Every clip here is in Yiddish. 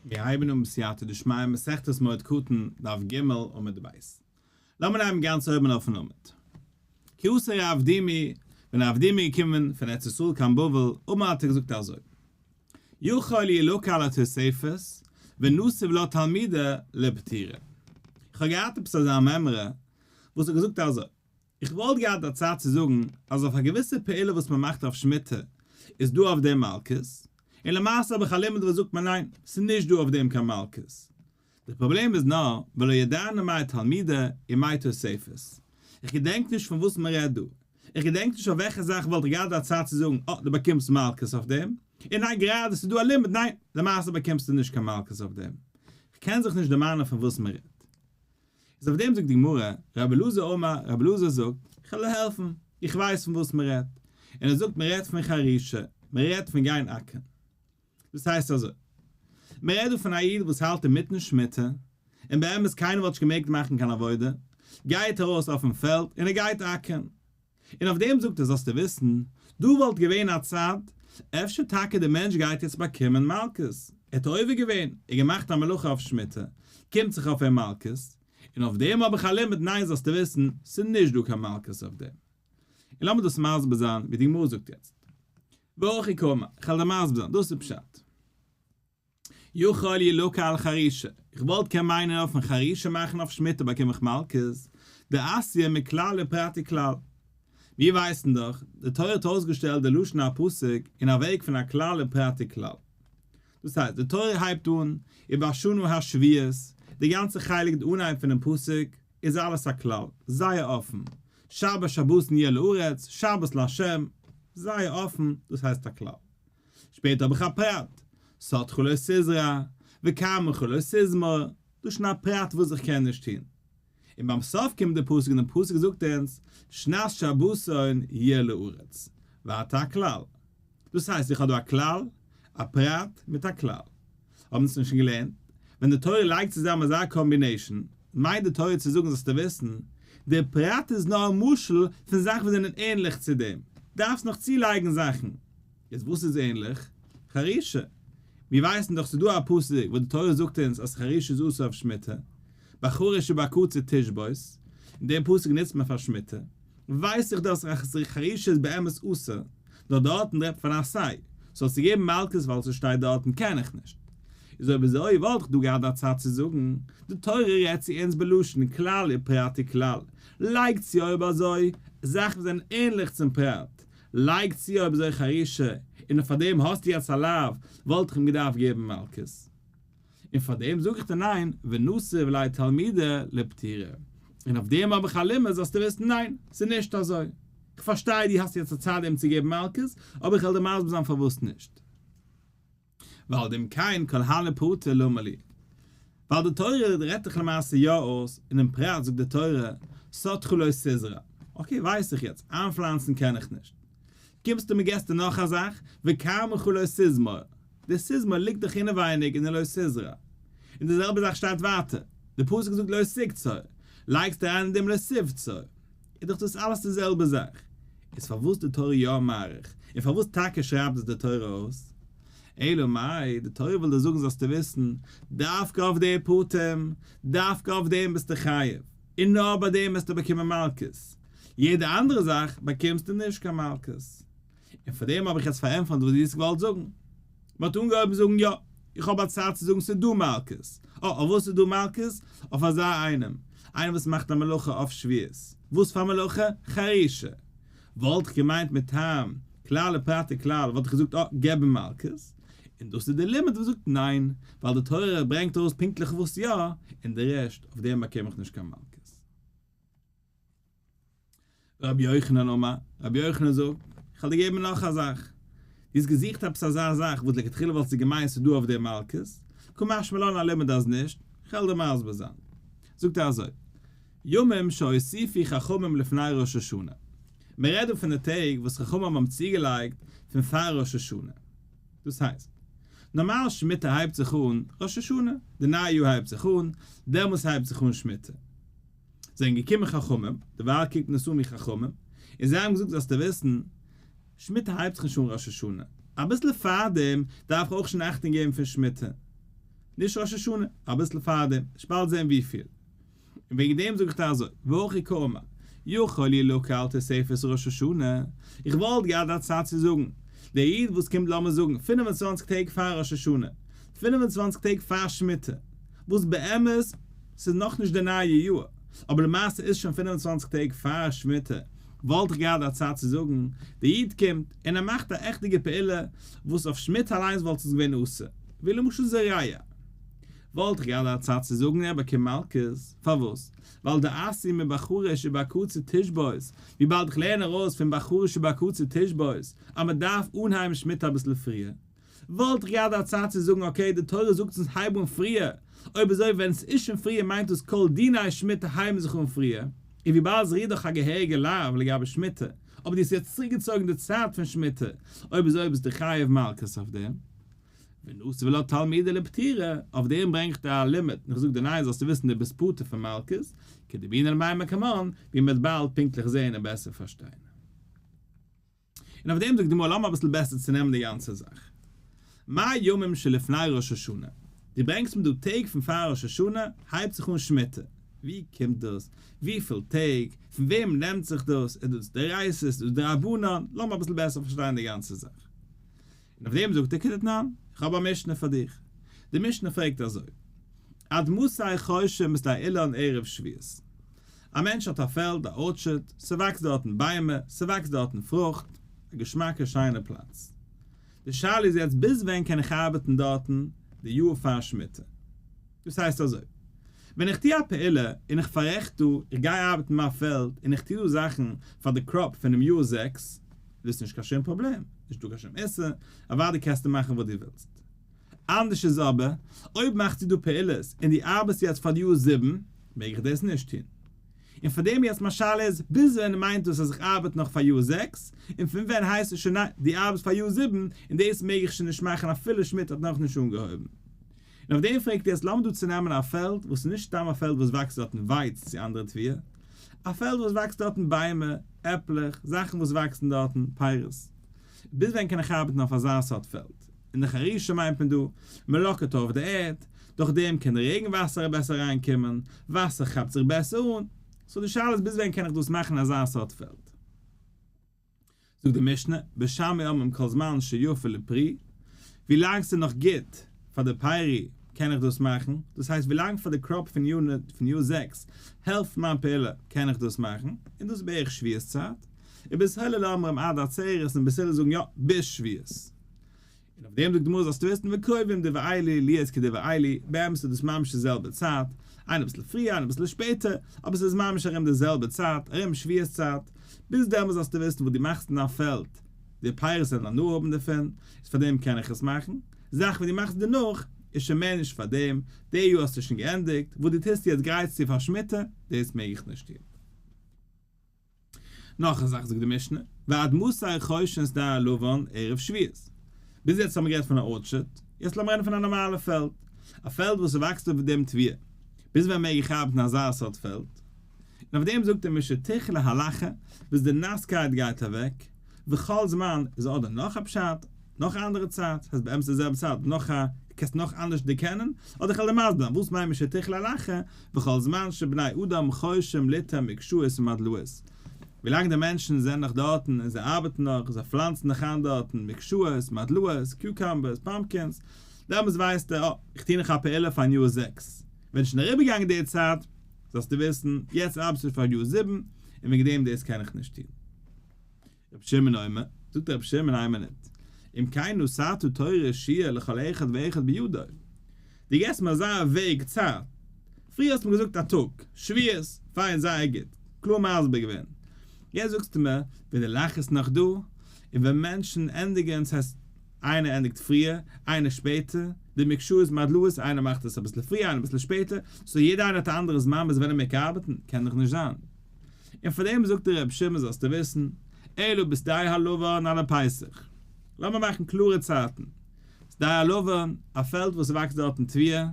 מיר הייבן אן בסייעתא דשמיא מסכת מועד קטן, דף ג' עמוד ב'. לאמיר הייבן גאנץ אויבן אויפן עמוד. כי אתא רב דימי, ווען רב דימי איז געקומען פון ארץ ישראל קיין בבל, אמר האט ער געזאגט אזוי, יכול ילקה על התוספת, ונסיב לה תלמודא לפטירה. איך האב געהאט עפעס אזא מימרא וואס האט געזאגט אזוי, איך וואלט געהאט א צד צו זאגן אז אויף א געוויסע פעולה וואס מען מאכט אויף שמיטה איז דא אויף דעם מלקות, און למעשה האב איך א לימוד וואס זאגט מיר ניין, ס'איז נישט דא אויף דעם קיין מלקות. די פראבלעם איז נאר ולא ידענא מאי תלמודא ומאי תוספת. איך געדענק נישט פון וואס מען רעדט דא. איך געדענק נישט אויף וועלכע זאך וואלט איך געהאט א צד צו זאגן אה דו באקומסט מלקות אויף דעם, און ניין גראדע ס'איז דא א לימוד ניין למעשה באקומסטו נישט קיין מלקות אויף דעם. כ'קען זיך נישט דערמאנען פון וואס מען רעדט. איז אויף דעם זאגט די גמרא, רבי אלעזר אמר, רבי אלעזר זאגט, איך וועל העלפן, איך ווייס פון וואס מען רעדט, און ער זאגט מען רעדט פון חרישה, מען רעדט פון גיין אקערן. דאס הייסט אזוי, מען רעדט דא פון א איד וואס האלט אינמיטן שמיטה, און באמת קיינער וואלט נישט געמעגט מאכן קיין עבודה, גייט ארויס אויפן פעלד און ער גייט אקערן, און אויף דעם זאגט ער זאלסטו וויסן, דא וואלט געווען א צד, אפשר טאקע דער מענטש גייט יעצט באקומען מלקות, ער האט עובר געווען, ער געמאכט א מלאכה אויף שמיטה, קומט זיך אויף אים מלקות, און אויף דעם האב איך א לימוד, ניין זאלסטו וויסן, ס'איז נישט דא קיין מלקות אויף דעם. און לאמיר דאס מסביר זיין ווי די גמרא זאגט יעצט. והכי קאמר, כ'וועל דיר מסביר זיין, דאס איז פשט. יכול ילקה על חרישה, איך וואלט קען מיינען אויפן חרישה מאכן אויף שמיטה באקום איך מלקות, דאתיא מכלל ופרט וכלל. מיר ווייסן דאך, די תורה האט אויסגעשטעלט די לשון הפסוק אין א וועג פון א כלל ופרט וכלל. דאס הייסט, די תורה הייבט אן, ובשנה השביעית, די גאנצע חלק די אנהייב פונעם פסוק איז אלעס א כלל, זייער אפן, שבת שבתון יהיה לארץ, שבת לה', זייער אפן, דאס הייסט א כלל. שפעטער האב איך א פרט, שדך לא תזרע, וכרמך לא תזמור, דאס איז שוין א פרט וואס איך קען נישט טון. און ביים סוף קומט די פסוק און די פסוק זאגט אונז, שנת שבתון יהיה לארץ, ועתה הכלל. דאס הייסט איך האב דא א כלל, א פרט, מיט א כלל. האבן אונז שוין געלערנט, ווען די תורה לייגט צוזאם אזא combination, מיינט די תורה צו זאגן זאלסטו וויסן, דער פרט איז נאר א משל פון זאכן וואס זענען ענליך צו דעם, דארפסט נאך צולייגן זאכן. איז וואס איז ענליך? חרישה. מיר ווייסן דאך ס'איז דא א פסוק וואס די תורה זאגט אונז אז חרישה איז אסור אויף שמיטה, בחריש ובקציר תשבות, און דעם פסוק נוצט מען פאר שמיטה, ווייס איך דאך אז חרישה איז באמת אסור, נאר דארטן רעדט מען פון עשה, so צו געבן מלקות ווייל ס'שטייט דארטן קען איך נישט. איז אויב אזוי וואלט איך דא געהאט א צד צו זאגן, די תורה רעדט צו אונז בלשון כלל ופרט וכלל, לייג צו אויב אזוי זאכן וואס זענען ענליך צום פרט, לייג צו אויב אזוי חרישה, און פאר דעם האסטו יעצט א לאו, וואלט איך אים געדארפט געבן מלקות. און פאר דעם זאג איך דיר ניין, ונסיב ליה תלמודא לפטירה. און אויף דעם האב איך א לימוד זאלסטו וויסן ניין, ס'איז נישט אזוי. איך פארשטיי דו האסט יעצט א צד אים צו געבן מלקות, אבער איך וועל דיר מסביר זיין פארוואס נישט. ווייל דאם כן כל הני פרטי למה לי. ווייל די תורה רעדט דאך למעשה יא אויס, אינעם פרט זאגט די תורה, שדך לא תזרע. okay ווייס איך יעצט, איינפלאנצן קען איך נישט. קומסטו מיר געסטו נאך א זאך, וכרמך לא תזמור. די תזמור ליגט דאך אינעווייניג אין די לא תזרע. און די זעלבע זאך שטייט ווייטער, די פסוק זאגט לא תקצור, לייגסטו אריין אין דעם לא תבצור. איז דאך דאס אלעס די זעלבע זאך. איז פארוואס די תורה יא מאריך? און פארוואס טאקע שרייבט עס די תורה אויס? אלא מאי, די תורה וויל דיר זאגן זאלסטו וויסן, דווקא אויף די פרטים, דווקא אויף דעם ביסטו חייב, און נאר ביי דעם וועסטו באקומען מלקות. יעדע אנדערע זאך באקומסטו נישט קיין מלקות. און פאר דעם האב איך יעצט פארענטפערט וואס דו האסט געוואלט זאגן. מען האט אנגעהויבן זאגן יא, איך האב א צד צו זאגן ס'איז דא מלקות. אה, אויף וואס איז דא מלקות? אויף אזא איינעם. איינער וואס מאכט א מלאכה אויף שביעית. וואס פאר מלאכה? חרישה. וואלט איך געמיינט מטעם כלל ופרט וכלל וואלט איך געזאגט אה, געב אים מלקות. און דאס איז די לימוד וואס זאגט ניין, ווייל די תורה ברענגט ארויס פונקטליך וואס יא, און די רעשט, אויף דעם באקום איך נישט קיין מלקות. רבי יוחנן אמר, רבי יוחנן זאגט, איך וועל דיר געבן נאך א זאך. דו האסט געזוכט עפעס אזא זאך וואס לכתחילה וואלסטו געמיינט ס'איז דא אויף דעם מלקות, קא משמע לן א לימוד אז נישט, איך וועל דיר מסביר זיין. זאגט ער אזוי, ימים שהוסיפו חכמים לפני ראש השנה, מען רעדט דא פון די טעג וואס חכמים האבן צוגעלייגט פון פאר ראש השנה. דאס הייסט, נארמאל שמיטה הייבט זיך אן ראש השנה, די נייע יאר הייבט זיך אן, דעמאלס הייבט זיך אן שמיטה. זענען געקומען חכמים, דערווייל קוקט מען עס אן ווי חכמים, און זיי האבן געזאגט זאלסטו וויסן, שמיטה הייבט זיך נישט אן ראש השנה, אביסל פארדעם דארף איך אויך שוין אכטונג געבן פון שמיטה. נישט ראש השנה, אביסל פארדעם, וועסט באלד זען וויפיל. און וועגן דעם זאג איך דיר אזוי, והכי קאמר, יכול ילקה על תוספת ראש השנה, איך וואלט געהאט א צד צו זאגן, דער איד וואס קומט לאמיר זאגן 25 טעג פאר ראש השנה, 25 טעג פאר שמיטה, וואס באמת ס'איז נאכנישט די נייע יאר, אבער למעשה איז שוין 25 טעג פאר שמיטה, וואלט איך געהאט א צד צו זאגן, דער איד קומט און ער מאכט א עכטיגע פעולה וואס אויף שמיטה אליינס וואלט עס געווען אסור, ווי למשל זורע. וואלט איך געהאט א צד צו זאגן ער באקומט מלקות, פארוואס? ווייל דאתי מבחריש ובקציר תשבות, וויבאלד איך לערן ארויס פון בחריש ובקציר תשבות אז מען דארף אנהייבן שמיטה אביסל פריער, וואלט איך געהאט א צד צו זאגן okay די תורה זאגט אונז הייב אן פריער, אויב אזוי ווען עס איז שוין פריער מיינט דאס כל דיני שמיטה הייבן זיך אן פריער, און וויבאלד עס רירט דאך א געהעריגע לאו לגבי שמיטה, אבער דו האסט יעצט צוריקגעצויגן די צייט פון שמיטה, אויב אזוי ביסטו חייב מלקות אויף דעם. ונתיב לה תלמודא לפטירה, אויף דעם ברענג איך דיר א לימוד, און איך זאג דיר ניין זאלסטו וויסן דו ביסט פטור פון מלקות, כדבעינן למימר קמן, ווי מען וועט באלד פונקטליך זען און בעסער פארשטיין. און אויף דעם זאגט די גמרא לאמיר אביסל בעסער צונעמען די גאנצע זאך. מה ימים שלפני ראש השנה, דו ברענגסט מיר דא טעג פון פאר ראש השנה הייבט זיך אן שמיטה, ווי קומט דאס? וויפיל טעג? פון וועם נעמט זיך דאס? איז דאס דאורייתא? איז דאס דרבנן? לאמיר אביסל בעסער פארשטיין די גאנצע זאך. און אויף דעם זאגט ער כדתנן, איך האב א משנה פאר דיך. די משנה פרעגט אזוי, עד מתי חושין בשדה האילן ערב שביעית? א מענטש האט א פעלד, א orchard, ס'וואקסט דארטן ביימער, ס'וואקסט דארטן פרוכט, א געשמאקע שיינע פלאץ. די שאלה איז יעצט ביז ווען קען איך ארבעטן דארטן די יאר פאר שמיטה? דאס הייסט אזוי, ווען איך טו א פעולה און איך פאררעכט דא, איך גיי ארבעטן מיין פעלד און איך טו דא זאכן פאר די crop פונעם יאר זעקס, דאס איז נישט קיין שום פראבלעם, נישט דא קיין שום איסור, אוודאי קענסטו מאכן וואס דו ווילסט. אנדערש איז אבער, אויב מאכסטו דא פעולות און דו ארבעסט יעצט פאר די יאר זיבן, מעג איך דאס נישט טון. און פאר דעם יעצט מיין שאלה איז, ביז ווען מיינט דאס אז איך ארבעט נאך פאר יאר זעקס, און פון ווען הייסט עס שוין ניין, דו ארבעסט פאר יאר זיבן, און דאס מעג איך שוין נישט מאכן אפילו שמיטה האט נאכנישט אנגעהויבן. און אויף דעם פרעגט ער יעצט לאמיר דא צונעמען א פעלד וואס איז נישט סתם א פעלד וואס וואקסט דארטן ווייץ צו אנדערע תבואה, א פעלד וואס וואקסט דארטן ביימער, עפלעך, זאכן וואס וואקסן דארטן, פירות. ביז ווען קען איך ארבעטן אויף אזא סארט פעלד? און די חרישה מיינט מען דא, מען לאקערט אויף די ערד, דורך דעם קען די רעגן וואסער בעסער אריינקומען, וואסער כאפט זיך בעסער אן. so די שאלה איז ביז ווען קען איך דאס מאכן אזא סארט פעלד? זאגט די משנה, בית שמאי אומרים כל זמן שיפה לפרי, ווילאנג ס'איז נאך גוט פאר די פרי קען איך דאס מאכן, דאס הייסט ווילאנג פאר די crop פון יאר זעקס העלפט מיין פעולה קען איך דאס מאכן, און דאס איז בערך שביעית צייט, ובית הלל אומרים עד עצרת און בית הלל זאגן יא ביז שביעית. און אויף דעם זאגט די גמרא זאלסטו וויסן וקרובים דברי אלו להיות כדברי אלו, באמת איז דאס ממש די זעלבע צייט, איינער אביסל פריער איינער אביסל שפעטער, אבער ס'איז ממש ארום די זעלבע צייט, ארום שביעית צייט, ביז דעמאלס זאלסטו וויסן וואס דו מאכסט אין דיין פעלד, די פירות וועלן הנאה האבן דערפון, איז פאר דעם קען איך עס מאכן, זאכן וואס דו מאכסט דערנאך איז שוין מער נישט פאר דעם, די יאר האסטו שוין געענדיגט, וואס דו טוסט יעצט גרייטסטו פאר שמיטה, דאס מעג איך נישט טון. נאך א זאך זאגט די משנה, ועד מתי חושין שדה הלבן ערב שביעית. ביז יעצט האבן מיר גערעדט פון א orchard, יעצט לאמיר רעדן פון א נארמאלע פעלד, א פעלד וואס ס'וואקסט אויף דעם תבואה. ביז ווען מעג איך ארבעטן אזא סארט פעלד? און אויף דעם זאגט ער משתכלה הלחה, ביז די נאסקייט גייט אוועק, וכל זמן איז אדער נאך א פשט, נאך א אנדערע צייט, ס'הייסט באמת די זעלבע צייט, נאך א, קענסט נאך אנדערש דערקענען, אדער כ'וועל דיר מסביר זיין, וואס מיינט משתכלה הלחה, וכל זמן שבני אדם חורשים ליטע מקשאות ומדלעות, ווילאנג די מענטשן זענען נאך דארטן און זיי ארבעטן נאך, זיי פלאנצן נאך איין דארטן מקשאות, מדלעות, cucumbers, pumpkins, דעמאלטס ווייסט ער, אה, איך טו נאך א פעולה פארן יאר זעקס. ווען שוין אריבערגעגאנגען די צייט, זאלסטו וויסן, יעצט ארבעטסטו פאר יאר זיבן, און וועגן דעם דאס קען איך נישט טון. רבי שמעון אומר, זאגט רבי שמעון איין מינוט, אם כן נתת תורה שיעור לכל אחד ואחד בידו, דו געסט מיר אזא vague צייט, פריער האסטו מיר געזאגט א טאג, שביעית, פיין זייער גוט, קלאר מסביר געווען, יעצט זאגסטו מיר ווען די לח איז נאך דא, און ווען מענטשן ענדיגן, ס'הייסט איינער ענדיגט פריער, איינער שפעטער, די מקשאות מדלעות, איינער מאכט עס אביסל פריער איינער אביסל שפעטער, so יעדער איינער האט א אנדערע זמן ביז ווען ער מעג ארבעטן, קען דאך נישט זיין. און פאר דעם זאגט דער רבי שמעון זאלסטו וויסן, אלא בשדה הלבן עד הפסח. לאמיר מאכן קלארע צייטן. שדה הלבן, א פעלד וואס וואקסט דארטן תבואה,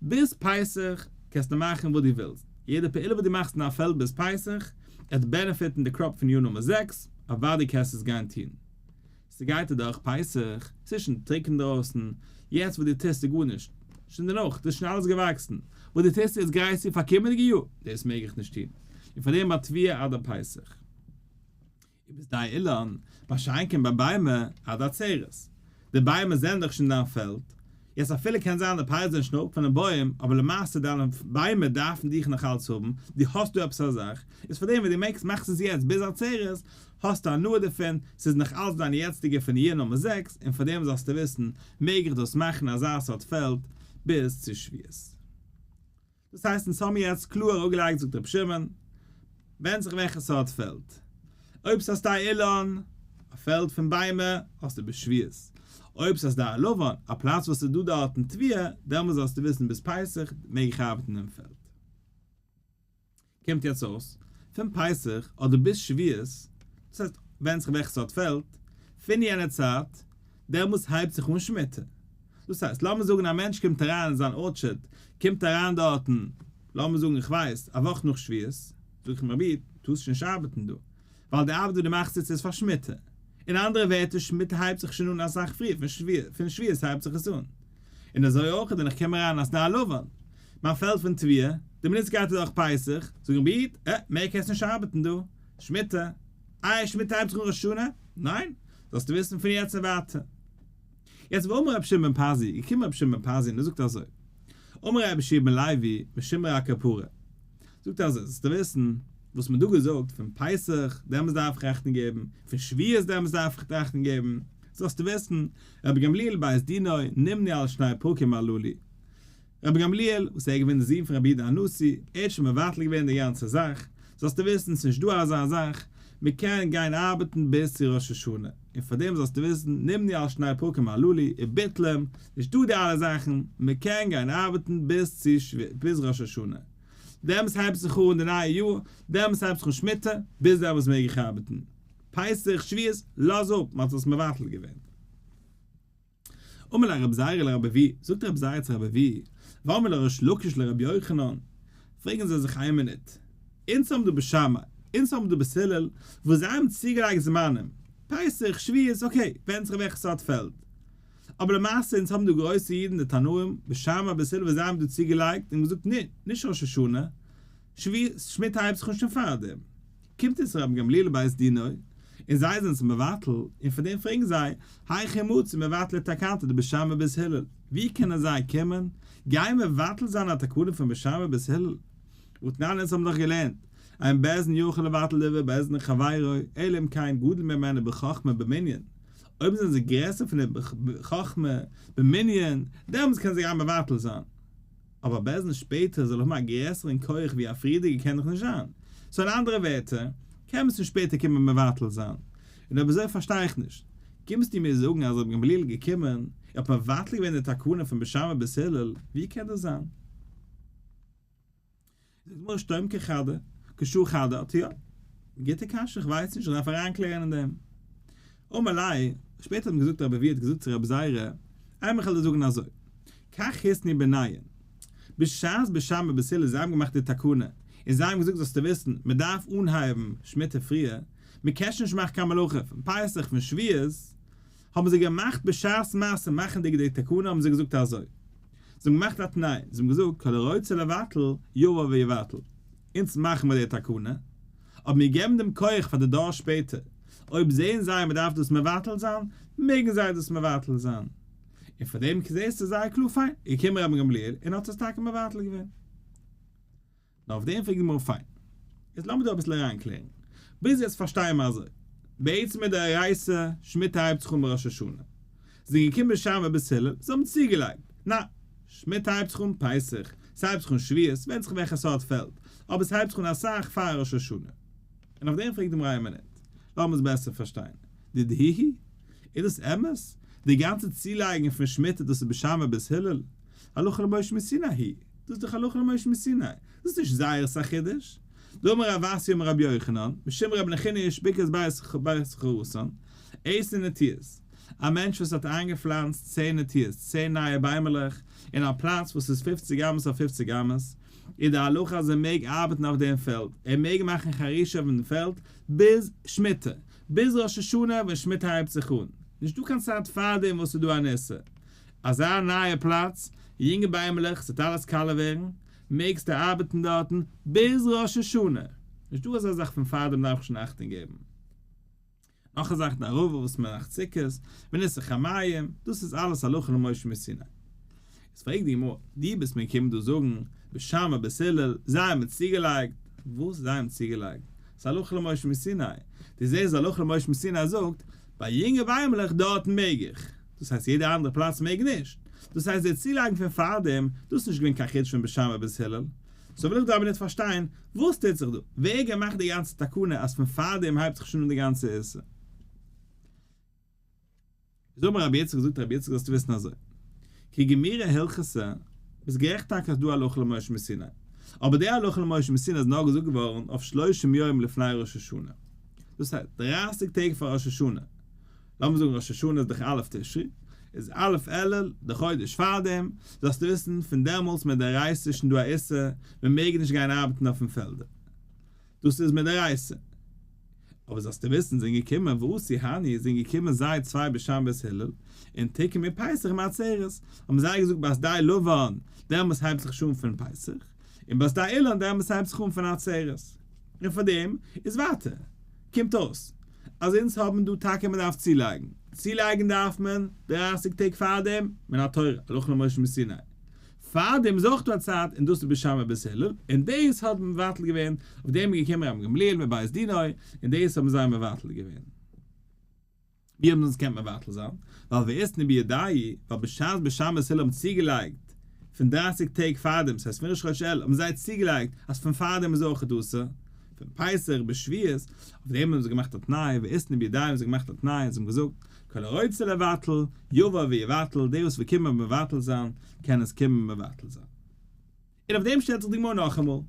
ביז פסח קענסטו מאכן וואס דו ווילסט. יעדע פעולה וואס דו מאכסט אין א פעלד ביז פסח, וועט benefit ן די crop פון יאר נומער זעקס, אוודאי קענסטו עס גיין טון. ס'גייט אדורך פסח, ס'איז שוין טרוקן דרויסן, יעצט וואס דו טוסט איז גארנישט. שוין דערנאך, דאס איז שוין אלעס געוואקסן, וואס דו טוסט יעצט גרייסט צו פאר קומענדיגע יאר, דאס מעג איך נישט טון, און פאר דעם ביי תבואה עד הפסח. ובשדה אילן, מה שאין כן ביי ביימער, עד עצרת. די ביימער זענען דאך שוין אין דיין פעלד, יעצט אפילו קען זיין די פירות זענען שוין אראפ פונעם בוים, אבער למעשה דיינע ביימער דארפן דיך נאך אלץ האבן, דו האסט דא עפעס א זאך, איז פאר דעם ווען דו מעגסט מאכסט עס יעצט ביז עצרת, האסטו הנאה דערפון, ס'איז נאך אלץ דיין יעצטיגע פון year נומער זעקס, און פאר דעם זאלסטו וויסן, מעג איך דאס מאכן אזא סארט פעלד ביז צו שביעית. דאס הייסט אונז האמיר יעצט קלאר אראפגעלייגט זאגט רבי שמעון, ווענדט זיך וועלכע סארט פעלד. אויב ס'איז א שדה אילן, א פעלד פון ביימער, האסטו ביז שביעית. אויב ס'איז א שדה עלבון, א פלאץ וואס איז דא דארטן תבואה, דעמאלס זאלסטו וויסן ביז פסח מעג איך ארבעטן אין פעלד. קומט יעצט אויס, פון פסח אדער ביז שביעית, דאס הייסט ווענדט זיך וועלכע סארט פעלד, פון יענע צייט, דעמאלס הייבט זיך אן שמיטה. דאס הייסט, לאמיר זאגן א מענטש קומט אריין אין זיין orchard, קומט אריין דארטן, לאמיר זאגן איך ווייס, א וואך נאך שביעית, זאג איך אים רבי, טארסט שוין נישט ארבעטן דא, ווייל די ארבעט וואס דו מאכסט יעצט איז פאר שמיטה. אין אנדערע ווערטער, שמיטה הייבט זיך שוין אן אסאך פריער, פון שביעית הייבט זיך עס אן. און אזוי אויך ווען איך קום אריין אין א שדה עלבון, מיין פעלד פון תבואה, די מינוט ס'גייט אדורך פסח, זאג איך רבי איד, אה, מער קענסט נישט ארבעטן דא, שמיטה. איי, שמיטה הייבט זיך אן ראש השנה? ניין, זאלסטו וויסן פון יעצט און ווייטער. יעצט ואמר רבי שמעון בן פזי, געקומען רבי שמעון בן פזי און ער זאגט אזוי, אמר רבי יהושע בן לוי משום ר' כפרה, זאגט ער אזוי, זאלסטו וויסן, וואס מען האט דא געזאגט פון פסח, דעמאלס דארף איך אכטונג געבן, פון שביעות דעמאלס דארף איך אכטונג געבן, זאלסטו וויסן, רבי גמליאל בית דינו נמנו על שני פרקים הללו, רבי גמליאל, וואס ער איז געווען די זון פון רבי יהודה הנשיא, ער האט שוין מבטל געווען די גאנצע זאך, זאלסטו וויסן ס'איז נישט דא אזא זאך, מען קען גיין ארבעטן ביז צו ראש השנה, און פאר דעם זאלסטו וויסן, נמנו על שני פרקים הללו, וביטלום, נישט דא די אלע זאכן, מען קען גיין ארבעטן ביז צו ביז ראש השנה, דעמאלס הייבט זיך אן די נייע יאר, דעמאלס הייבט זיך אן שמיטה, ביז דעמאלס מעג איך ארבעטן. פסח, שביעות, לאז אפ, מען האט עס מבטל געווען. אמר ליה רבי זירא לרבי אבהו, זאגט רבי זירא צו רבי אבהו, ואמרי לה ריש לקיש לרבי יוחנן, פרעגן זיי זיך איין מינוט, אונז האבן דא בית שמאי, אונז האבן דא בית הלל, וואס זיי האבן צוגעלייגט זמנים, פסח, שביעות, okay, ווענדט זיך וועלכע סארט פעלד, אבער למעשה אונז האבן דא גרויסע אידן די תנאים, בית שמאי, בית הלל וואס זיי האבן דא צוגעלייגט און געזאגט ניין, נישט ראש השנה, שביעות, שמיטה הייבט זיך אן שוין פארדעם. קומט אונז רבן גמליאל לבית דינו, און זיי זענען עס מבטל, און פאר דעם פרעגן זיי, היכי מצי מבטלי תקנתא דבית שמאי ובית הלל, ווי קענען זיי קומען, גיין מבטל זיין א תקנה פון בית שמאי ובית הלל? והתנן אונז האבן דאך געלערנט, אין בית דין יכול לבטל דברי בית דין חברו, אלא אם כן גדול ממנו בחכמה ובמנין, אויב זענען זיי גרעסער פון אים בחכמה, במנין, דעמאלטס קענען זיי גיין מבטל זיין. אבער בית דין שפעטער זאל האבן א גרעסערן כח ווי א פריערדיגע קען דאך נישט זיין. so אין אנדערע ווערטער, קען מען עס נישט שפעטער קומען מבטל זיין. און אויב אזוי פארשטיי איך נישט. קומסטו מיר זאגן אז רבי גמליאל איז געקומען און האט מבטל געווען די תקנה פון בית שמאי ובית הלל, ווי קען דאס זיין? זאגט די גמרא שתום כחדא, כשעה חדא אט יא. גוטע קשיא, איך ווייס נישט, איך דארף אריינקלערן אין דעם. אמר ליה, שפעטער האט מען געזאגט רבי אבהו האט געזאגט צו רבי זירא, איינמאל כ'וועל דיר זאגן אזוי, כך התנו ביניהן, בשעת בית שמאי ובית הלל זיי האבן געמאכט די תקנה, און זיי האבן געזאגט זאלסטו וויסן, מען דארף אנהייבן שמיטה פריער, מען קען שוין נישט מאכן קיין מלאכה פון פסח פון שביעות, האבן זיי געמאכט בשעת מעשה מאכנדיג די תקנה האבן זיי געזאגט אזוי, זיי האבן געמאכט א תנאי, זיי האבן געזאגט כל הרוצה לבטל יבוא ויבטל, אונז מאכן מיר די תקנה, אבער מיר געבן דעם כח פאר די דור שפעטער, אויב זעען זיי מען דארף דאס מבטל זיין, מעגן זיי דאס מבטל זיין. און פאר דעם זעסטו זייער קלאר פיין, איז געקומען רבן גמליאל און האט עס טאקע מבטל געווען. נאר אויף דעם פרעגט די גמרא פיין. יעצט לאמיר דא אביסל אריינקלערן. ביז יעצט פארשטייען מיר אזוי. בעצם מדאורייתא, שמיטה הייבט זיך אן בראש השנה. זענען געקומען בית שמאי ובית הלל, זיי האבן צוגעלייגט. ניין. שמיטה הייבט זיך אן פסח, ס'הייבט זיך אן שביעות, ווענדט זיך וועלכע סארט פעלד, אבער ס'הייבט זיך אן אסאך פאר ראש השנה. און אויף דעם פרעגט די גמרא איין מינוט, לאמיר עס בעסער פארשטיין. דידהו? איז דאס אמת? די גאנצע צולייגן פון שמיטה דאס איז בית שמאי ובית הלל? הלכה למשה מסיני היא, דאס איז דאך הלכה למשה מסיני, דאס איז נישט זייערס א חידוש. דאמר רב אסי אמר רבי יוחנן, משום רבי נחוניא איש בקעת בית חורתן, עשר נטיעות, א מענטש וואס האט איינגעפלאנצט צען נטיעות, צען נייע ביימעלעך, אין א פלאץ וואס איז פופציג אמות אויף פופציג אמות, איז די הלכה אז ער מעג ארבעטן אויף דעם פעלד, ער מעג מאכן חרישה אויף דעם פעלד ביז שמיטה, ביז ראש השנה ווען שמיטה הייבט זיך אן, נישטא קיין צייט פארדעם וואס איז דא אן איסור. אזא נייע פלאץ. יונגע ביימעלעך, ס'וועט אלעס קאלע ווערן, מעגסטו ארבעטן דארטן ביז ראש השנה. נישטא אזא זאך פון פארדעם דארף איך שוין אכטונג געבן. נאך א זאך די ערבה וואס מען מאכט סוכות, וניסוך המים, דאס איז אלעס הלכה למשה מסיני. איז פרעגט די גמרא, דו ביסט מיר געקומען דא זאגן בית שמאי בית הלל, זיי האבן צוגעלייגט, וואס זיי האבן צוגעלייגט? ס'איז הלכה למשה מסיני, דו זעסט הלכה למשה מסיני זאגט, ביי יונגע ביימלעך דארטן מעג איך, דאס הייסט יעדע אנדערע פלאץ מעג נישט, דאס הייסט די צולייגן פון פארדעם, דאס איז נישט געווען קיין חידוש פון בית שמאי בית הלל, so וויל איך דא אבער ניט פארשטיין, וואס טוט זיך דא? ווער געמאכט די גאנצע תקנה אז פון פארדעם הייבט זיך שוין אן די גאנצע איסור? איז אמר רבי יצחק זאגט רבי יצחק זאלסטו וויסן אזוי, כי גמירי הלכתא, ביסט גערעכט טאקע אז דא הלכה למשה מסיני, אבער די הלכה למשה מסיני איז נאר געזאגט געווארן אויף שלושים יום לפני ראש השנה, דאס הייסט דרייסיג טעג פאר ראש השנה, לאמיר זאגן ראש השנה איז דאך א' תשרי, איז א' אלול די חודש פארדעם, זאלסטו וויסן פון דעמאלטס מדאורייתא איז שוין דא א איסור, מען מעג נישט גיין ארבעטן אויפן פעלדער, דאס איז מדאורייתא. אבער זאלסטו וויסן זענען געקומען ואתו הני זענען געקומען זיי צוויי בית שמאי בית הלל, און תיקנו מפסח מעצרת, האבן זיי געזאגט בשדה לבן דעמאלטס הייבט זיך שוין אן פון פסח, און בשדה אילן דעמאלטס הייבט זיך אן פון עצרת. און פאר דעם איז ווייטער. קומט אויס אז אונז האבן דא טאקע מען דארף צולייגן, צולייגן דארף מען דרייסיג טעג פארדעם, מן התורה, הלכה למשה מסיני, פארדעם איז אויך דא א צייט און דאס איז בית שמאי בית הלל, און דאס האט מען מבטל געווען, אויף דעם איז געקומען רבן גמליאל מבית דינו, און דאס האבן זיי מבטל געווען. ווי האבן זיי עס געקענט מבטל זיין? ווייל ואיתנהו בידייהו, ווייל בשעת בית שמאי בית הלל האבן צוגעלייגט פון דרייסיג טעג פארדעם, ס'הייסט פון ראש חודש אלול האבן זיי צוגעלייגט אז פון פארדעם איז אויך אסור, פון פסח ביז שבועות, אויף דעם האבן זיי געמאכט א תנאי, ואיתנהו בידייהו האבן זיי געמאכט א תנאי און זיי האבן געזאגט, כל הרוצה לבטל, יבוא ויבטל, דער וואס וויל קומען מבטל זיין, קען עס קומען מבטל זיין. און אויף דעם שטעלט זיך די גמרא נאכאמאל.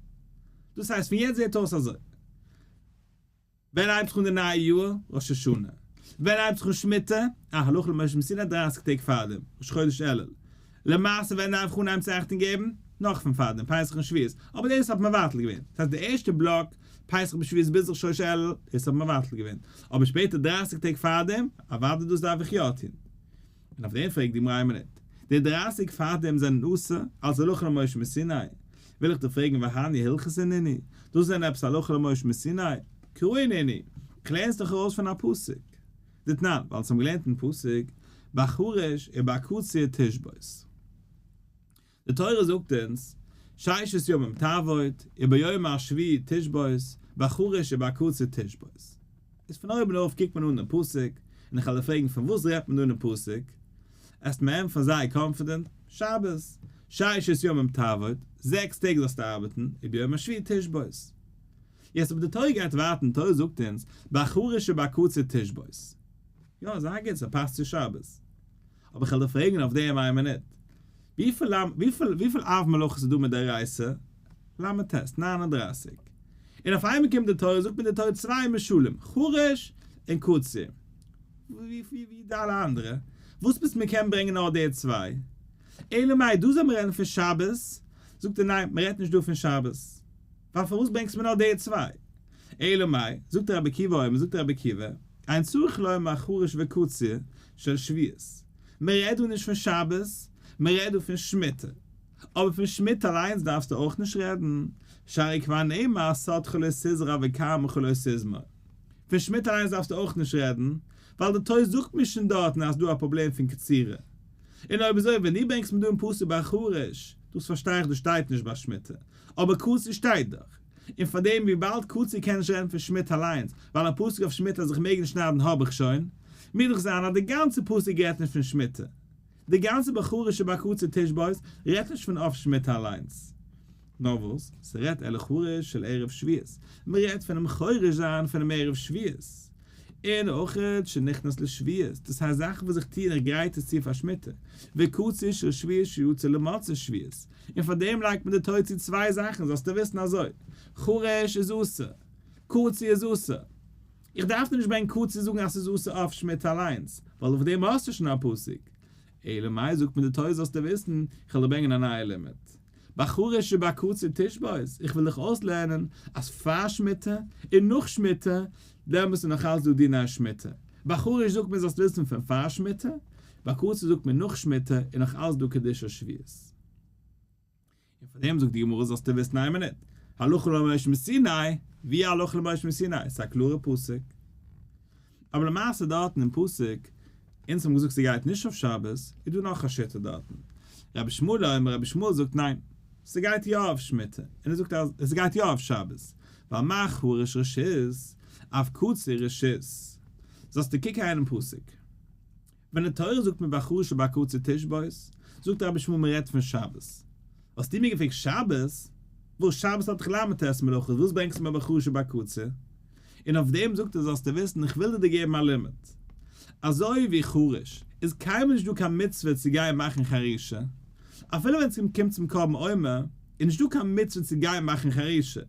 דאס הייסט פון יעצט זעט אויס אזוי. ווען הייבט זיך אן די נייע יאר? ראש השנה. ווען הייבט זיך אן שמיטה? אה, הלכה למשה מסיני דרייסיג טעג פארדעם, ראש חודש אלול. למעשה ווען דארף איך אנהייבן צו אכטונג געבן? נאך פון פארדעם, פסח און שבועות. אבער דאס האט מבטל געווען. דאס הייסט די ערשטע בלאק, פסח ביז שבועות ביז ראש חודש אלול, דאס האט מבטל געווען. אבער שפעטער דרייסיג טעג פארדעם, אוודאי דאס דארף איך יא טון. און אויף דעם פרעגט די גמרא איין מינוט, די דרייסיג פארדעם זענען אסור אלס הלכה למשה מסיני, וויל איך דיר פרעגן והני הלכתא נינהו, דאס זענען עפעס הלכה למשה מסיני? קראי נינהו, כ'לערן עס דאך ארויס פון א פסוק. דתנן, ווייל אונז האבן געלערנט אין פסוק, בחריש ובקציר תשבות. די תורה זאגט אונז, ששת ימים תעבוד, וביום השביעי תשבות, בחריש ובקציר תשבות. איז פון אויבן אויף קוקט מען אן דעם פסוק, און איך וועל דיר פרעגן פון וואס רעדט מען דא אינעם פסוק? עסט מען ענטפערן זייער confident, שבת, ששת ימים תעבוד, זעקס טעג זאלסטו ארבעטן, וביום השביעי תשבות. יעצט אבער די תורה גייט ווייטער און די תורה זאגט אונז, בחריש ובקציר תשבות. יא, זייער גוט, ס'פאסט צו שבת. אבער איך וועל דיר פרעגן אויף דעם איין מינוט. וויפיל וויפיל וויפיל אב מלאכות איז דא מדאורייתא? ל' ט', 39. און אויף איינמאל קומט די תורה זאגט מיר די תורה צוויי משלים, חריש און קציר. ווי ווי ווי די אלע אנדערע? וואס ביסט מען קען ברענגען נאר די צוויי? אלא מאי דא זאל מען רעדן פון שבת? זאגט ער ניין מען רעדט נישט דא פון שבת. ווייל פארוואס ברענגסט מיר נאר די צוויי? אלא מאי, זאגט רבי עקיבא אומר, זאגט רבי עקיבא, אין צריך לומר חריש וקציר של שביעית. מען רעדט דא נישט פון שבת, מען רעדט דא פון שמיטה. אבער פון שמיטה אליינס דארפסטו אויך נישט רעדן, שהרי כבר נאמר שדך לא תזרע וכרמך לא תזמור. פון שמיטה אליינס דארפסטו אויך נישט רעדן, ווייל די תורה זאגט מיר שוין דארטן אז ס'דא א פראבלעם פון קצירה. און אויב אזוי ווען דו ברענגסט מיר דא אין פסוק ביי חריש, דאס פארשטיי איך דאס שטייט נישט ביי שמיטה, אבער קציר שטייט דאך. און פאר דעם וויבאלד קציר קען נישט רעדן פון שמיטה אליינס, ווייל א פסוק אויף שמיטה אז איך מעג נישט שניידן האב איך שוין, מוז דאך זיין אז די גאנצע פסוק רעדט נישט פון שמיטה. די גאנצע בחריש ובקציר תשבות רעדט נישט פון אויף שמיטה אליינס. נאר וואס, ס'רעדט אלא חריש של ערב שביעית, מ'רעדט פונעם חורש זיין פונעם ערב שביעית, און אויכעט שנכנס לשביעית, דאס הייסט זאכן וואס איך טוה און איך גרייט עס צו פאר שמיטה, וקציר של שביעית שיצא למוצאי שביעית, און פאר דעם לייגט מען די תורה צו צוויי זאכן זאלסטו וויסן אזוי, חריש איז אסור, קציר איז אסור. איך דארף דיר נישט ברענגען קציר זאגן אז ס'איז אסור אויף שמיטה אליינס, ווייל אויף דעם האסטו שוין א פסוק. אלא מאי זאגט מיר די תורה זאלסטו וויסן, איך וועל דיר ברענגען א נייע לימוד. בחריש ובקציר תשבות, איך וויל דיך אויסלערנען אז פאר שמיטה און נאך שמיטה, דעמאלס איז נאך אלץ דא דיני שמיטה. בחריש זאגט מען זאלסט וויסן פון פאר שמיטה, בקציר זאגט מען נאך שמיטה איז נאך אלץ דא קדושת שביעית. און פאר דעם זאגט די גמרא זאלסטו וויסן איין מינוט, הלכה למשה מסיני, ווי הלכה למשה מסיני? ס'איז א קלארע פסוק. אבער למעשה דארטן אין פסוק, אונז האבן געזאגט ס'גייט נישט אויף שבת, איז דא נאך א שיטה דארטן. רבי ישמעאל אומר, רבי ישמעאל זאגט ניין, ס'גייט יא אויף שמיטה, און ער זאגט אז ס'גייט יא אויף שבת, ווייל מה חריש רשות, אף קציר רשות. זאלסטו קוק אהן אין פסוק. ווען די תורה זאגט מיר בחריש ובקציר תשבות, זאגט רבי ישמעאל מ'רעדט פון שבת. האסטו מיר געפרעגט שבת? וואס שבת האט דאך ל"ט מלאכות, וואס ברענגסטו מיר בחריש ובקציר? און אויף דעם זאגט ער זאלסטו וויסן איך וויל דיר געבן א לימוד. אזוי ווי חריש איז קיינמאל נישט דא קיין מצוה צו גיין מאכן חרישה, אפילו ווען ס'קומט צום קרבן עומר איז נישט דא קיין מצוה צו גיין מאכן חרישה,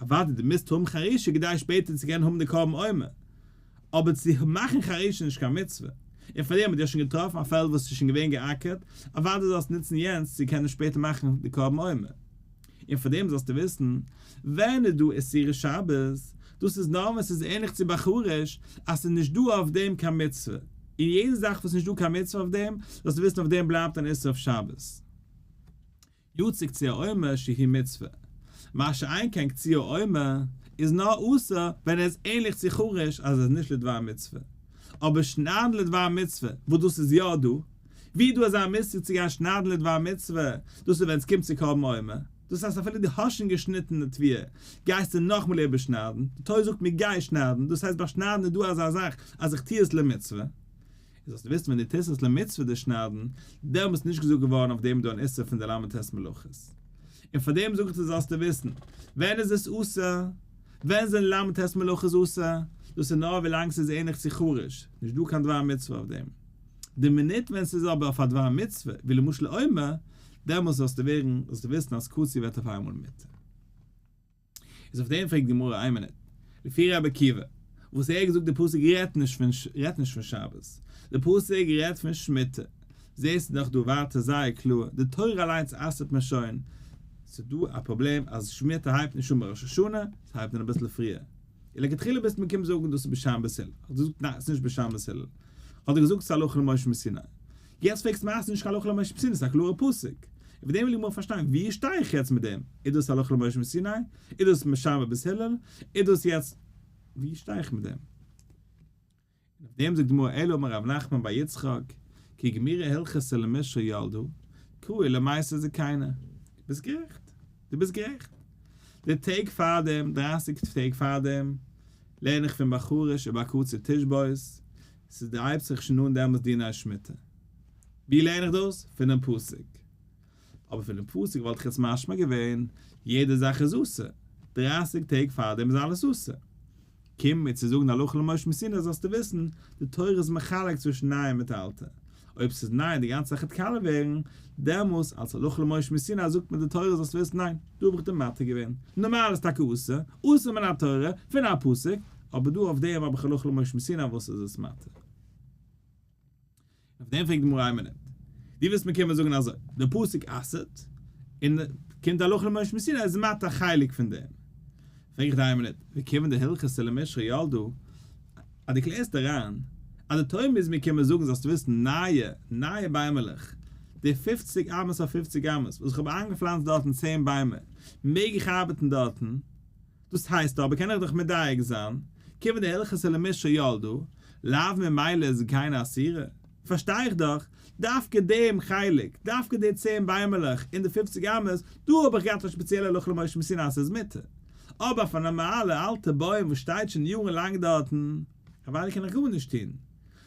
אוודאי דו מוזט האבן חרישה כדי שפעטער צו קענען האבן די קרבן עומר, אבער צו מאכן חרישה איז נישט קיין מצוה, און פאר דעם האט דו שוין געטראפן א פעלד וואס איז שוין געווען געאקערט, אוודאי זאלסטו נוצן יענץ צו קענען שפעטער מאכן די קרבן עומר. און פאר דעם זאלסטו וויסן, ווען איז דא איסורי שבת, דאס איז נאר ווען ס'איז ענליך צו בחריש, אז ס'איז נישט דא אויף דעם קיין מצוה, און יעדע זאך וואס איז נישט דא קיין מצוה אויף דעם, זאלסטו וויסן אויף דעם בלייבט אן איסור אויף שבת. יצא קציר העומר שהיא מצוה, מה שאין כן קציר העומר איז נאר אסור ווען ער איז ענליך צו חריש אז עס איז נישט לדבר מצוה, אבער שניידן לדבר מצוה וואס דאס איז יא דא, ווי איז דא אזא מושג צו גיין שניידן לדבר מצוה, דאס איז ווען עס קומט צו קרבן עומר, דאס הייסט אפילו דו האסט שוין געשניטן די תבואה גייסטו נאכמאל איבערשניידן, די תורה זאגט מיר גיי שניידן, דאס הייסט ביי שניידן איז דא אזא זאך אז איך טו עס למצוה. איז זאלסטו וויסן ווען דו טוסט עס למצוה די שניידן, דעמאלס איז נישט געזאגט געווארן אויף דעם דא אן איסור פון די ל"ט מלאכות. און פאר דעם זאג איך דיר זאלסטו וויסן, ווען איז עס אסור? ווען זענען ל"ט מלאכות אסור? דאס איז נאר ווילאנג ס'איז ענליך צו חריש, נישט דא קיין דבר מצוה אויף דעם. די מינוט ווען ס'איז אבער אויף א דבר מצוה, ווי למשל עומר, דעמאלס זאלסטו ווערן, זאלסטו וויסן אז קציר ווערט אויף איינמאל מותר. איז אויף דעם פרעגט די גמרא איין מינוט, לפי רבי עקיבא וואס ער האט געזאגט די פסוק רעדט נישט פון רעדט נישט פון שבת, די פסוק רעדט פון שמיטה, זעסטו דאך דא ווייטער זייער קלאר, די תורה אליינס אסר'ט מען שוין, ס'איז דא א פראבלעם אז שמיטה הייבט נישט אן ביי ראש השנה, ס'הייבט אן אביסל פריער, און לכתחילה ביסטו מיר קומען זאגן דאס איז בית שמאי בית הלל, האט ער געזאגט ניין ס'איז נישט בית שמאי בית הלל, האט ער געזאגט ס'איז הלכה למשה מסיני, יעצט פרעגסטו מיר אז ס'איז נישט קיין הלכה למשה מסיני ס'איז א קלארע פסוק, און פון דעם וויל איך מיר פארשטיין ווי שטיי איך יעצט מיט דעם, איז דאס הלכה למשה מסיני, איז דאס בית שמאי בית הלל, איז דאס יעצט ווי שטיי איך מיט דעם? און אויף דעם זאגט די גמרא אלא אמר רב נחמן בר יצחק כי גמירי הלכתא למישרא ילדה קראי למיסר זקינה, דו ביסט גערעכט, דו ביסט גערעכט, די טעג פאר דעם, דרייסיג טעג פאר דעם, לערן איך פון בחריש ובקציר תשבות, ס'איז די הייבט זיך שוין אן דעמאלס דיני שמיטה. ווי לערן איך דאס? פונעם פסוק. אבער פונעם פסוק וואלט איך יעצט משמע געווען, יעדע זאך איז אסור, דרייסיג טעג פארדעם איז אלעס אסור. קום מיר צו זאגן הלכה למשה מסיני זאלסטו וויסן, די תורה איז מחלק צווישן נייע מיט אלטע. אויב ס'איז ניי די גאנצע זאך וועט קאלע ווערן, דעמאלס אלס הלכה למשה מסיני זאגט מיר די תורה זאלסט וויסן ניין, דא האב איך דיר מתיר געווען. נארמאל איז טאקע אסור, אסור מן התורה, פון א פסוק, אבער דא אויף דעם האב איך הלכה למשה מסיני וואס איז עס מתיר. אויף דעם פרעגט די גמרא איין מינוט, דו ווילסט מיר קומען זאגן אזוי, דער פסוק אסר'ט, און קומט הלכה למשה מסיני איז מתיר א חלק פון דעם. פרעג איך דיר איין מינוט, וכיוון דהלכתא למישרא ילדה, אז דו קלערסט אריין אז די תורה מוז מיר קומען זאגן זאלסטו וויסן נייע נייע ביימעלעך, די פופציג אמות אויף פופציג אמות וואס איך האב איינגעפלאנצט דארטן צען ביימער, מעג איך ארבעטן דארטן? דאס הייסט אבער קען איך דאך מדייק זיין, כיוון דהלכתא למישרא ילדה, לאו ממילא איז קיין אסירה, פארשטיי איך דאך, דווקא דעם חלק, דווקא די צען ביימעלעך אין די פופציג אמות, דא האב איך געהאט א שפעציעלע הלכה למשה מסיני אז ס'איז מותר. אבער אויף א נארמאלע אלטע בוים וואס שטייט שוין יארן לאנג דארטן, אוודאי קען איך גארנישט טון.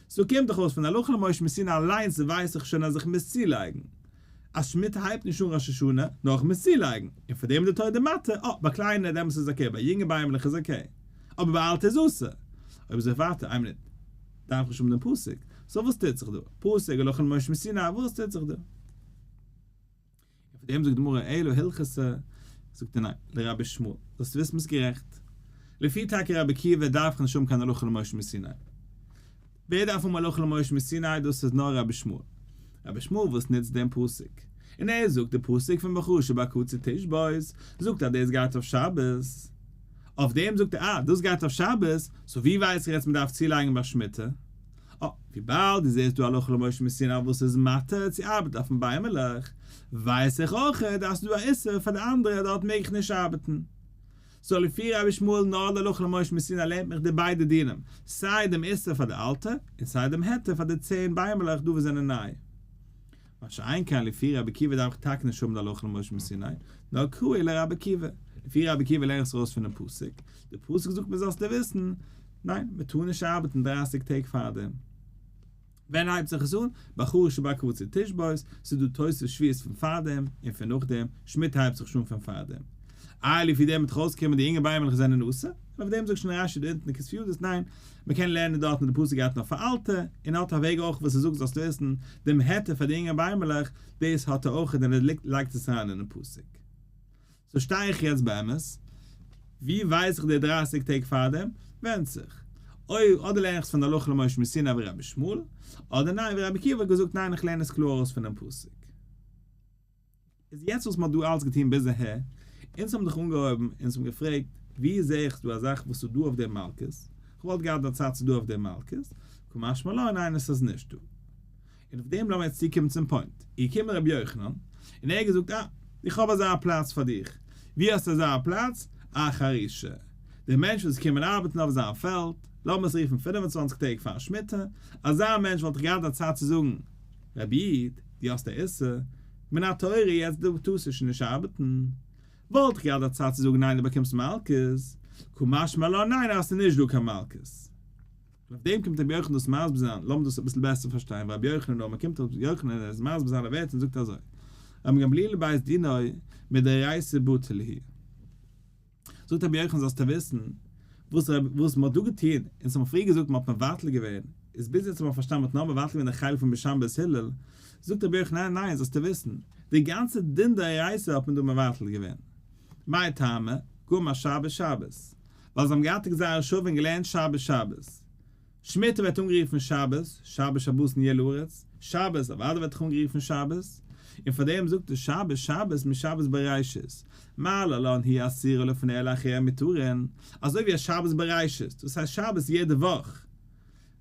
סאו קומט דאך אויס פון הלכה למשה מסיני אליינס ווייס איך שוין אז איך מוז צולייגן. אז שמיטה הייבט נישט אן ראש השנה, נאר איך מוז צולייגן. און פאר דעם איז די תורה די מתיר, אה, ביי קליינע דעמאלטס איז okay, ביי יונגע ביימלעך איז okay. אבער ביי אלטע איז אסור. אויב אזוי ווייטער, איין מינוט. דארף איך נישט האבן דעם פסוק. so וואס טוט זיך דא? פסוק הלכה למשה מסיני, וואס טוט זיך דא? און פאר דעם זאגט די גמרא אלא הלכתא, זאגט ער ניין, לרבי ישמעאל, זאלסט וויסן ביסט גערעכט. לפי טאקע רבי עקיבא דארף איך נישט האבן קיין הלכה למשה מסיני. ווער דארף האבן הלכה למשה מסיני דאס איז נאר רבי ישמעאל. רבי ישמעאל וואס נוצט דעם פסוק. און ער זאגט די פסוק פון בחריש ובקציר תשבות זאגט אז דאס גייט אויף שבת. אויף דעם זאגט ער אה דאס גייט אויף שבת, so ווי ווייס איך יעצט מען דארף צולייגן ביי שמיטה? אה. וויבאלד דו זעסט דא הלכה למשה מסיני וואס איז מתיר צו ארבעטן אויפן ביימעלעך, ווייס איך אויכעט אז ס'איז דא א איסור פאר די אנדערע דארט מעג איך נישט ארבעטן. סאו לפי רבי ישמעאל נאר די הלכה למשה מסיני לערנט מיך די ביידע דינים, סיי דעם איסור פאר די אלטע, און סיי דעם היתר פאר די צעהן ביימעלעך דא וואס זענען ניי. מה שאין כן לפי רבי עקיבא דארף איך טאקע נישט האבן די הלכה למשה מסיני, נאר קראי לרבי עקיבא, לפי רבי עקיבא לערן איך עס ארויס פונעם פסוק, די פסוק זאגט מיר זאלסטו וויסן, ניין, מען טאר נישט ארבעטן דרייסיג טעג פארדעם. ווען הייבט זיך עס אן? בחריש ובקציר תשבות, ס'איז דא תוספת שביעית פון פארדעם און פון נאכדעם, שמיטה הייבט זיך שוין אן פון פארדעם. איי לפי דעם וועט דאך אויסקומען די יונגע ביימעלעך זענען אסור? און אויף דעם זאגט שוין רשי דא אונטן אין כתבי ידות ניין, מען קען לערנען דארטן די פסוק גייט נאר פאר אלטע, און האט א וועג אויך וואס ער זאגט זאלסטו וויסן, דעם היתר פאר די יונגע ביימעלעך, דאס האט ער אויך און ער לייגט עס אריין אינעם פסוק. סאו שטיי איך יעצט באמת? ווי ווייס איך די דרייסיג טעג פארדעם? ווענדט זיך. אויב אדער לערן איך עס פון די הלכה למשה מסיני ווי רבי ישמעאל, אדער ניין ווי רבי עקיבא האט געזאגט ניין איך לערן עס קלאר ארויס פונעם פסוק. איז יעצט וואס מ'האט דא אלץ געטון ביז אהער, אונז האבן דאך אנגעהויבן, אונז האבן געפרעגט, ווי זע איך ס'דא א זאך וואס איז דא אויף דעם מלקות, כ'וואלט געהאט א צד ס'איז דא אויף דעם מלקות, קא משמע לן ניין עס איז נישט דא. און אויף דעם לאמיר יעצט צוקומען צום point. איז געקומען רבי יוחנן, און ער האט געזאגט, אה, איך האב אזא פלאץ פאר דיך. וואו האסטו אזא פלאץ? אחרישא. דער מענטש וואס איז געקומען ארבעטן אויף זיין פעלד, לאמיר עס רופן 25 טעג פאר שמיטה, אזא מענטש וואלט איך געהאט א צד צו זאגן, רבי איד, דו האסט א איסור, מן התורה יעצט דו טארסט שוין נישט ארבעטן. וואלט איך געהאט א צד צו זאגן ניין דו באקומסט מלקות, קא משמע לן ניין אז ס'איז נישט דא קיין מלקות. און אויף דעם קומט רבי יוחנן דאס מסביר זיין, לאמיר דאס אביסל בעסער פארשטיין, ורבי יוחנן נאר מען קומט רבי יוחנן און ער איז מסביר זיינע ווערטער און זאגט אזוי, רבן גמליאל ובית דינו מדאורייתא בטל הוא. זאגט רבי יוחנן זאלסטו וויסן, וואס וואס מען האט דא געטון, אונז האבן פריער געזאגט מען האט מבטל געווען, איז ביז יעצט האט מען פארשטאנען מען האט נאר מבטל געווען די חלק פון בית שמאי בית הלל, זאגט רבי יוחנן ניין ניין זאלסטו וויסן, די גאנצע דין דאורייתא האט מען דא מבטל געווען. מאי טעמא? גמר שבת שבת. ווייל זיי האבן געהאט א גזירה שווה און געלערנט שבת שבת. שמיטה ווערט אנגערופן שבת, שבת שבתון יהיה לארץ, שבת אוודאי ווערט דאך אנגערופן שבת, און פאר דעם זאגט ער שבת שבת משבת בראשית, מה להלן היא אסורה לפניה ולאחריה מותרין, אזוי ווי א שבת בראשית, דאס הייסט שבת יעדע וואך,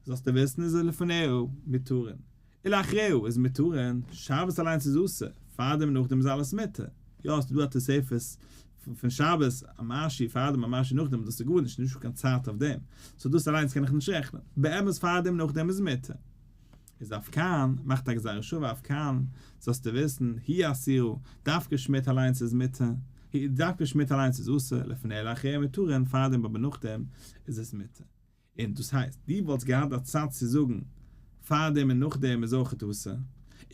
זאלסטו וויסן איז לפניה מותרין. ולאחריה איז מותרין, שבת אליינס איז אסור, פארדעם און נאכדעם איז אלעס מותר. יא, ס'איז דא א תוספת פון שבת, א משהו פארדעם א משהו נאכדעם, דאס איז גארנישט, נישטא קיין צייט אויף דעם, סאו דאס אליינס קען איך נישט רעכענען. באמת פארדעם נאכדעם איז מותר. איז אף כאן, מאכט א גזירה שווה אף כאן, זאלסטו וויסן, היא אסורה, דווקא שמיטה אליינס איז מותר, דווקא שמיטה אליינס איז אסור, לפניה ולאחריה מותרין, פארדעם אבער נאכדעם איז עס מותר. און דאס הייסט, דו וואלטסט געהאט א צד צו זאגן פאר דעם און נאך דעם איז אויכעט אסור,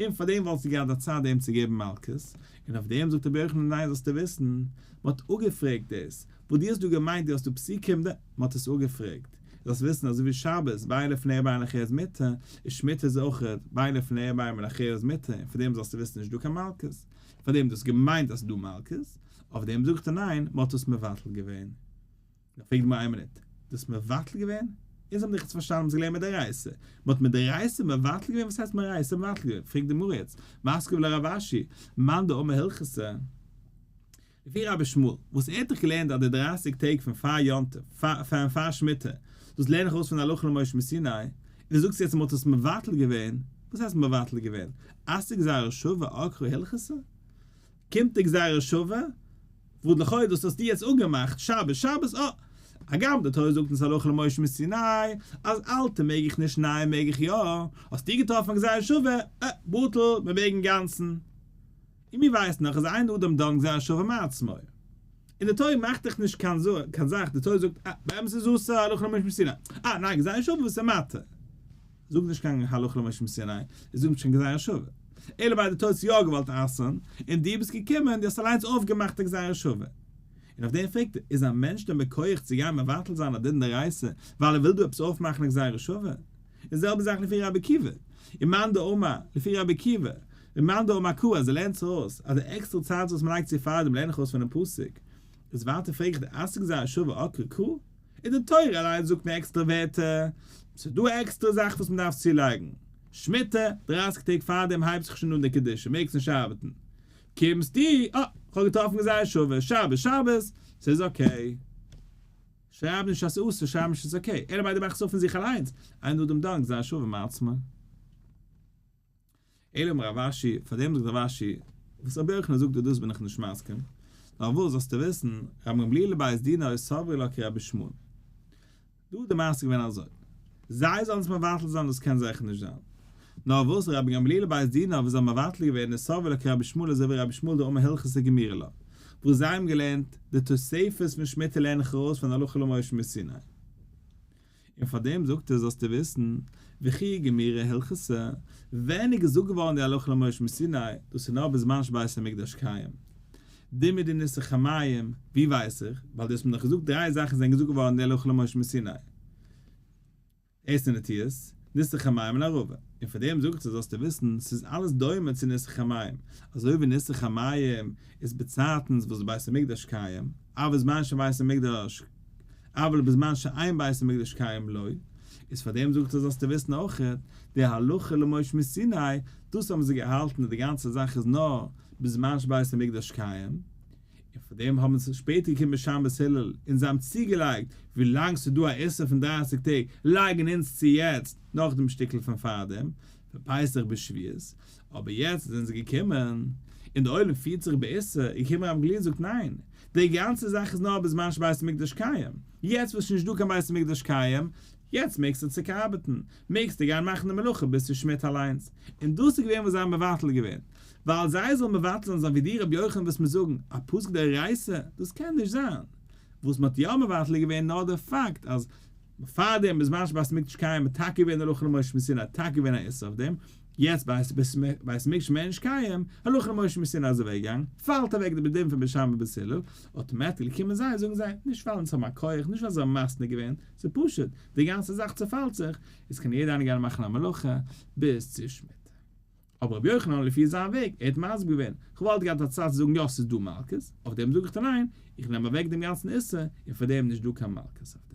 און פאר דעם וואלטסטו געהאט א צד אים צו געבן מלקות, און אויף דעם זאגט רבי יוחנן ניין זאלסטו וויסן, מען האט אפגעפרעגט דאס, וואס דו האסט דא געמיינט דו האסט דא פסוקים ד, מען האט עס אפגעפרעגט, זאלסט וויסן אזוי ווי שבת בין לפניה ובין לאחריה איז מותר, איז שמיטה איז אויכעט בין לפניה ובין לאחריה איז מותר, און פאר דעם זאלסטו וויסן נישט דא קיין מלקות, פאר דעם דו האסט געמיינט אז ס'איז דא מלקות, אויף דעם זאגט ער ניין, מען האט עס מבטל געווען. נאר פרעג מיר איין מינוט, דו האסט מבטל געווען? אונז האבן דיך יעצט פארשטאנען מ'האט געלערנט מדאורייתא, מ'האט מדאורייתא מבטל געווען? וואס הייסט מדאורייתא מבטל געווען? פרעגט די גמרא יעצט, מתקיף לה רב אשי, מאן דאמר הלכתא, לפי רבי ישמעאל, וואס ער האט דאך געלערנט אז די דרייסיג טעג פון פאר יום טוב, פאר פאר שמיטה, דאס לערן איך אויס פון הלכה למשה מסיני, און דו זאגסט יעצט מ'האט עס מבטל געווען, וואס הייסט מבטל געווען? אתיא גזירה שווה עקרה הלכתא? קומט די גזירה שווה, וואס לכאו' דאס האסטו יעצט אפגעמאכט שבת שבת אה! הגם די תורה זאגט אונז הלכה למשה מסיני אז אלטע מעג איך נישט נייע מעג איך יא, האסטו געטראפן א גזירה שווה, אה! בטל, מען מעג אינגאנצן. און מיר ווייסן דאך אז אין אדם דן גזירה שווה מעצמו. און די תורה מאכט דאך נישט קיין זאך, די תורה זאגט אה! באמת איז אסור הלכה למשה מסיני, אה! ניין גזירה שווה וואס איז מתיר. זאג נישט קיין הלכה למשה מסיני, און זאג נישט קיין גזירה שווה. אלא ביי די תורה האסטו יא געוואלט אסר'ן, און דו ביסט געקומען, דו האסט אליינס אויפגעמאכט א גזירה שווה. און אויף דעם פרעגט ער, איז א מענטש דען בכח צו גיין מבטל זיין א דין דאורייתא ווייל ער וויל דא עפעס אויפמאכן א גזירה שווה? די זעלבע זאך לפי רבי עקיבא, ומאן דאמר, לפי רבי עקיבא, ומאן דאמר קרא אז ער לערנט זיך אויס אז די עקסטערע צייט וואס מען לייגט צו פארדעם לערן איך אויס פונעם פסוק, איז ווייטער פרעג איך די אתיא גזירה שווה עקרה קרא? און די תורה אליינס זאגט מיר עקסטערע ווערטער, ס'איז דא א עקסטערע זאך וואס מ'דארף צולייגן, שמיטה, דרייסיג טעג פארדעם הייבט זיך שוין אן די קדושה, מעגסט נישט ארבעטן, קומסטו, אה, כ'האב געטראפן גזירה שווה, שבת שבת, ס'איז okay. שרייב נישט אז ס'איז אסור, שרייב נישט אז ס'איז okay, אלא מאי דו מאכסט אויף פון זיך אליינס, אין אדם דן גזירה שווה מעצמה. אלא אמר רב אשי, פאר דעם זאגט רב אשי, וואס רבי יוחנן זאגט דא דאס בין איך נישט מסכים, נאר וואס זאלסטו וויסן, רבן גמליאל לבית דינו איז סברי לה כרבי ישמעאל. דא איז די מעשה געווען אזוי, זיי זאלן עס מבטל זיין דאס קען זיכער נישט זיין, נאר וואס רבן גמליאל לבית דינו וואס זיי האבן מבטל געווען איז סברי לה כרבי ישמעאל אזוי ווי רבי ישמעאל דאמר הלכתא גמירי לה, וואס זיי האבן געלערנט די תוספות פון שמיטה לערן איך ארויס פון הלכה למשה מסיני. און פאר דעם זאגט ער זאלסטו וויסן, וכי גמירי הלכתא, ווען איז געזאגט געווארן די הלכה למשה מסיני, דאס איז נאר בזמן שבית המקדש קיים. דומיא דניסוך המים, ווי ווייס איך? ווייל דו האסט מיר דאך געזאגט דריי זאכן זענען געזאגט געווארן די הלכה למשה מסיני. עשר נטיעות, ניסוך המים און ערבה. און פאר דעם זאגט ער זאלסטו וויסן, ס'איז אלעס דומה צו ניסוך המים, אזוי ווי ניסוך המים איז בצייטנס וואס בית המקדש קיים, אבל בזמן שבית המקדש אבל בזמן שאין בית המקדש קיים לא, איז פאר דעם זאגט ער זאלסטו וויסן אויכעט, די הלכה למשה מסיני, דאס האבן זיי געהאלטן אז די גאנצע זאך איז נאר בזמן שבית המקדש קיים, און פאר דעם האבן זיי שפעטער געקומען בית שמאי בית הלל און זיי האבן צוגעלייגט ווילאנג ס'איז דא א איסור פון דרייסיג טעג לייגן אונז צו יעצט נאך דעם שטיקל פון פארדעם פון פסח ביז שביעות, אבער יעצט זענען זיי געקומען און די עולם פירט זיך באיסור, איז געקומען רב גליל זאגט ניין, די גאנצע זאך איז נאר בזמן שבית המקדש קיים, יעצט וואס ס'נישט דא קיין בית המקדש קיים, יעצט מעגסטו צוריק ארבעטן, מעגסטו גיין מאכן די מלאכה ביז צו שמיטה אליינס, און דאס איז געווען וואס זיי האבן מבטל געווען, ווייל זיי זאלן מבטל זיין ווי דיר רבי יוחנן וועסט מיר זאגן א פסוק דאורייתא, דאס קען נישט זיין, וואס מען האט יא מבטל געווען נאר די פאקט אז פארדעם בזמן שבית המקדש קיים איז טאקע געווען הלכה למשה מסיני טאקע געווען א איסור אויף דעם, יעצט בית המקדש מער נישט קיים, הלכה למשה מסיני איז אוועק געגאנגען, פאלט אוועק די דין פון בית שמאי ובית הלל, automatically קומען זיי זאגן זיי, נישט ווייל אונז האבן א כח, נישט ווייל זיי האבן מתנה געווען, ס'איז פשוט, די גאנצע זאך צעפאלט זיך, איז קען יעדער איינער גיין מאכן א מלאכה ביז צו שמיטה. אבער רבי יוחנן לפי זיין וועג, ער האט מסביר געווען, כ'וואלט געהאט א צד צו זאגן יא ס'איז דא מלקות, אויף דעם זאג איך דיר ניין, איך נעם אוועק דעם גאנצן איסור, און פאר דעם נישט דא קיין מלקות אויף דעם.